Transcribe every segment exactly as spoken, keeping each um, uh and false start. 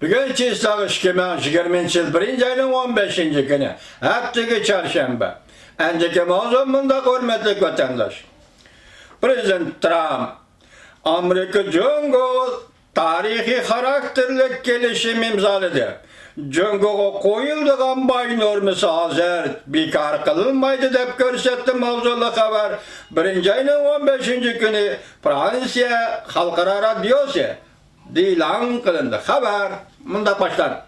بۈگۈن چىسلاغ ئىككى مىڭ يىگىرمىنچى يىل بىرىنچى ئاينىڭ ئون بەشىنچى كۈنى، ھەپتىكى چارشەنبە. ئەندىكى ماۋزۇ مۇنداق، ھۆرمەتلىك ۋەتەنداش. پرېزىدېنت ترامپ ئامېرىكا جۇڭگو تارىخىي خاراكتېرلىك كېلىشىم ئىمزالىدى. جۇڭگوغا قويۇلىدىغان باج نورمىسى ھازىر بىكار قىلىنمايدۇ، دەپ كۆرسەتتى ماۋزۇلۇق خەۋەر. بىرىنچى ئاينىڭ ئون بەشىنچى كۈنى فرانسىيە خەلقئارا رادىيوسى ئېلان قىلىندى. خەۋەر مۇنداق باشلاندى.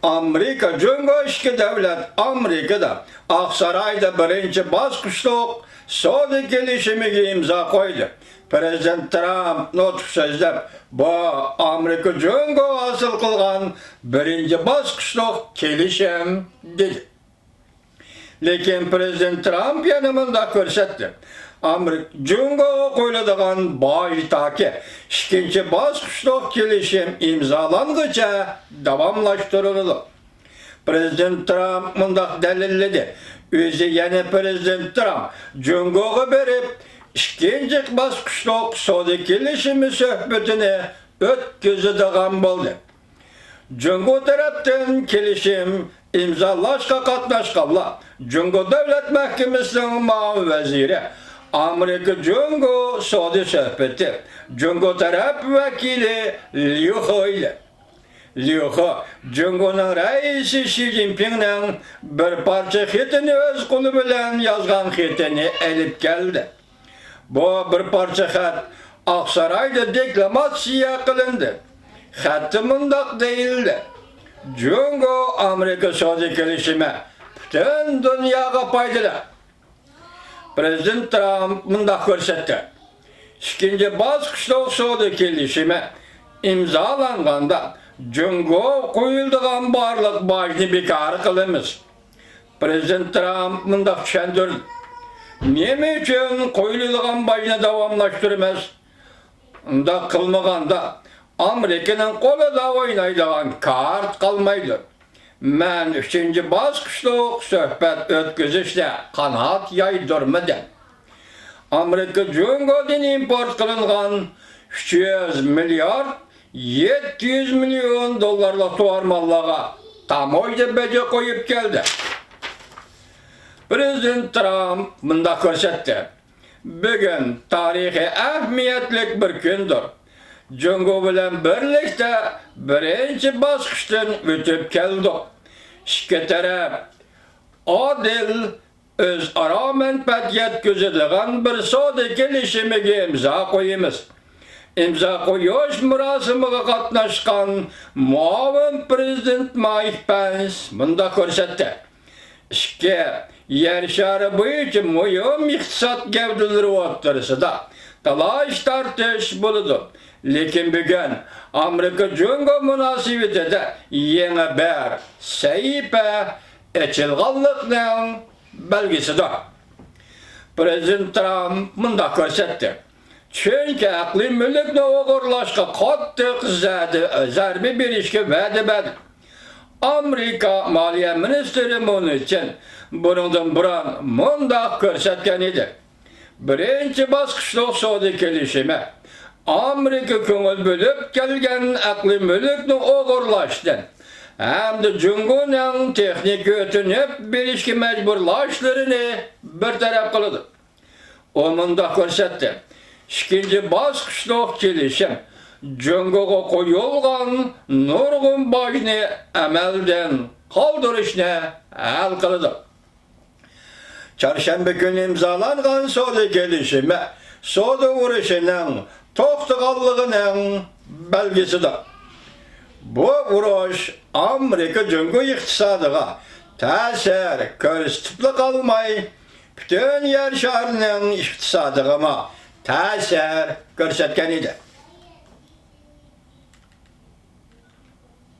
ئامېرىكا جۇڭگو ئىككى دۆلەت ئامېرىكىدا ئاقسارايدا بىرىنچى باسقۇچلۇق سودا كېلىشىمىگە ئىمزا قويدى. پرېزىدېنت ترامپ نۇتۇق سۆزلەپ، بۇ ئامېرىكا جۇڭگو ھاسىل قىلغان بىرىنچى باسقۇچلۇق كېلىشىم، دېدى. لېكىن پرېزىدېنت ترامپ يەنە مۇنداق كۆرسەتتى، ئامېرىكا جۇڭگوغا قويۇلىدىغان باج تاكى ئىككىنچى باسقۇچلۇق كېلىشىم ئىمزالانغىچە داۋاملاشتۇرۇلىدۇ. پرېزىدېنت ترامپ مۇنداق دەلىللىدى، ئۆزى، يەنى پرېزىدېنت ترامپ جۇڭگوغا بېرىپ، ئىككىنچى باسقۇچلۇق سودا كېلىشىمى سۆھبىتىنى ئۆتكۈزىدىغان بولدى. جۇڭگو تەرەپتىن كېلىشىم ئىمزالاشقا قاتناشقانلار، جۇڭگو دۆلەت مەھكىمىسىنىڭ مۇئاۋىن ۋەزىرى، ئامېرىكا جۇڭگو سودا سۆھبىتى جۇڭگو تەرەپ ۋەكىلى ليۇ خې ئىدى. ليۇ خې جۇڭگونىڭ رەئىسى شى جىنپىڭنىڭ بىر پارچە خېتىنى، ئۆز قولى بىلەن يازغان خېتىنى ئېلىپ كەلدى. بۇ بىر پارچە خەت ئاقسارايدا دېكلاماتسىيە قىلىندى. خەتتە مۇنداق دېيىلدى: جۇڭگو ئامېرىكا سودا كېلىشىمى پۈتۈن دۇنياغا پايدىلىق. پرېزىدېنت ترامپ مۇنداق كۆرسەتتى، ئىككىنچى باسقۇچلۇق سودا كېلىشىمى ئىمزالانغاندا، جۇڭگو قويۇلىدىغان بارلىق باجنى بىكار قىلىمىز. پرېزىدېنت ترامپ مۇنداق چۈشەندۈردى، نېمە ئۈچۈن قويۇلىدىغان باجنى داۋاملاشتۇرىمىز؟ ئۇنداق قىلمىغاندا، ئامېرىكىنىڭ قولىدا ئوينايدىغان كارت قالمايدۇ. مەن ئۈچىنچى باسقۇچلۇق سۆھبەت ئۆتكۈزۈشتە قانات يايدۇرمىدىم. ئامېرىكا جۇڭگودىن ئىمپورت قىلىنغان ئۈچ يۈز مىليارد يەتتە يۈز مىليون دوللارلىق تاۋار ماللارغا تاموژنا بېجى قويۇپ كەلدى. پرېزىدېنت ترامپ مۇنداق كۆرسەتتى، بۈگۈن تارىخىي ئەھمىيەتلىك بىر كۈندۇر. جۇڭگو بىلەن بىرلىكتە بىرىنچى باسقۇچتىن ئۆتۈپ كەلدۇق. ئىككى تەرەپ ئادىل، ئۆزئارا مەنپەئەت يەتكۈزىدىغان بىر سودا كېلىشىمىگە ئىمزا قويىمىز. ئىمزا قويۇش مۇراسىمىغا قاتناشقان مۇئاۋىن پرېزىدېنت مايك پەنس مۇنداق كۆرسەتتى، ئىككى يەر شارى بويىچە مۇھىم ئىقتىساد گەۋدىلىرى ئوتتۇرىسىدا تالاش-تارتىش بولىدۇ. لېكىن بۈگۈن ئامېرىكا جۇڭگو مۇناسىۋىتىدە يېڭى بىر سەھىپە ئېچىلغانلىقنىڭ بەلگىسىدۇر. پرېزىدېنت ترامپ مۇنداق كۆرسەتتى، چۈنكى ئەقلىي مۈلۈكنى ئوغرىلاشقا قاتتىق زەدە-، زەربە بېرىشكە ۋەدە بەردى. ئامېرىكا مالىيە مىنىستىرى مۇن چىن بۇنىڭدىن بۇرۇن مۇنداق كۆرسەتكەن ئىدى، بىرىنچى باسقۇچلۇق سودا كېلىشىمى ئامېرىكا كۆڭۈل بۆلۈپ كەلگەن ئەقلىي مۈلۈكنى ئوغرىلاشتىن ھەمدە جۇڭگونىڭ تېخنىكا ئۆتۈنۈپ بېرىشكە مەجبۇرلاشلىرىنى بىر تەرەپ قىلىدۇ. ئۇ مۇنداق كۆرسەتتى، ئىككىنچى باسقۇچلۇق كېلىشىم جۇڭگوغا قويۇلغان نۇرغۇن باجنى ئەمەلدىن قالدۇرۇشنى ھەل قىلىدۇ. چارشەنبە كۈنى ئىمزالانغان سودا كېلىشىمى سودا ئۇرۇشىنىڭ توختىغانلىقىنىڭ بەلگىسىدۇر. بۇ ئۇرۇش ئامېرىكا جۇڭگو ئىقتىسادىغا تەسىر كۆرسىتىپلا قالماي، پۈتۈن يەر شارىنىڭ ئىقتىسادىغىمۇ تەسىر كۆرسەتكەن ئىدى.